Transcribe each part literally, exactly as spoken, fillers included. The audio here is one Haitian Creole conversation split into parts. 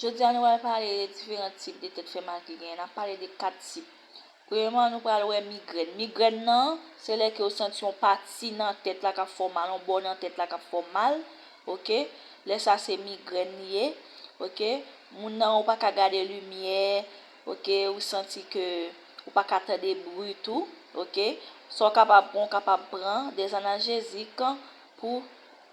Jodi a nou pral pale de diferan tip de tèt fè mal ki genyen. N ap pale de kat tip. Premyèman, nou pral wè migrèn. Migrèn nan, se lè ke w santi yon pati nan tèt la k ap fè w mal, yon bò nan tèt la k ap fè w mal, oke? Lè sa se migrèn li ye, oke? Moun nan ou pa ka gade limyè, oke? Ou santi ke ou pa ka tande bri tou, oke? Sa w kapab pran, w kapab pran dèzanaljezik pou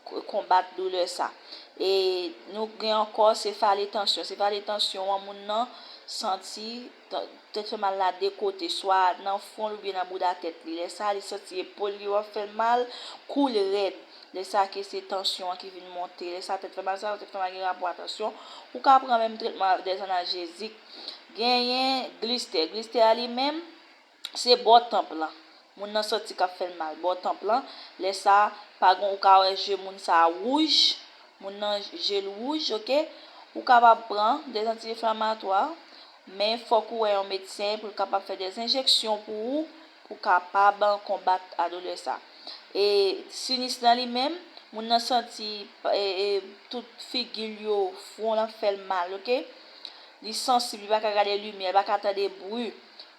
k-, konbat doulè sa. E nou gen ankò sefale tansyon. Sefale tansyon an, moun nan santi t-, tèt fè mal la de kote, swa nan fwon l oubyen nan bouda tèt li. Lè sa, li santi epòl li yo ap fè l mal, kou l rèd. Lè sa ke se tansyon an ki vin monte. Lè sa, tèt fè mal sa, tèt fè mal gen rapò a tansyon. Ou ka pran menm tretman avèk dèzanaljezik. Genyen glistè. Glistè a li menm, se bò tanp lan. Moun nan santi k ap fè l mal, bò tanp lan. Lè sa, pa gen, ou ka wè je moun sa a wouj. Moun nan je l wouj, oke? Ou kapab pran dèzantiyenflamatwa, men fòk ou wè yon medsen pou l kapab fè dèzenjeksyon pou ou, pou kapab konbat a doulè sa. E sinis lan li menm, moun nan santi, e, e, tout figi l yo, fwon l ap fè l mal, oke? Li sansib, li pa ka gade limyè, li pa ka tande bri.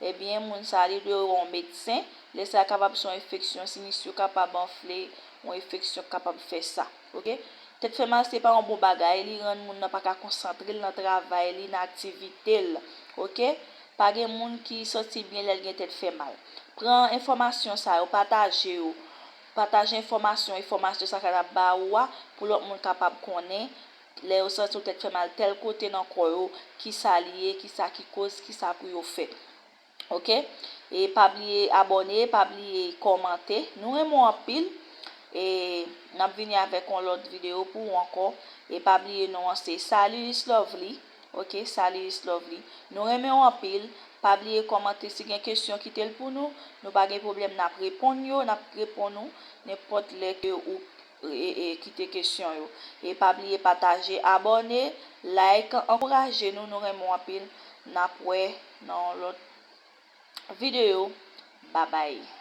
Ebyen, moun sa a, li dwe wè yon medsen. Lè sa a kapab se yon enfeksyon, sinis yo kapab anfle, yon enfeksyon kapab fè sa, oke? Tèt fè mal se pa yon bon bagay, li rann moun nan pa ka konsantre l nan travay li, nan aktivite l, oke? Pa gen moun ki santi byen lè l gen tèt fè mal. Pran enfòmasyon sa yo, pataje yo. Pataje enfòmasyon, enfòmasyon sa k ap ba ou a, pou lòt moun kapab konnen. Lè yo santi yon tèt fè mal tèl kote nan kò yo, kisa li ye, kisa ki koz, kisa pou yo fè. Oke? E pa bliye abòne, pa bliye kòmante. Nou renmen w anpil. E n ap vini avèk yon lòt videyo pou ou ankò. E pa bliye non an se Saluis Lovely. Oke, Saluis Lovely. Nou renmen w anpil. Pa bliye kòmante, si gen kesyon, kite l pou nou. Nou pa gen pwoblèm, n ap reponn yo, n ap reponn ou nenpòt lè ke ou e, e, kite kesyon yo. E pa bliye pataje, abòne, like, ankouraje nou, nou renmen w anpil. N ap wè nan yon lòt videyo. Babay.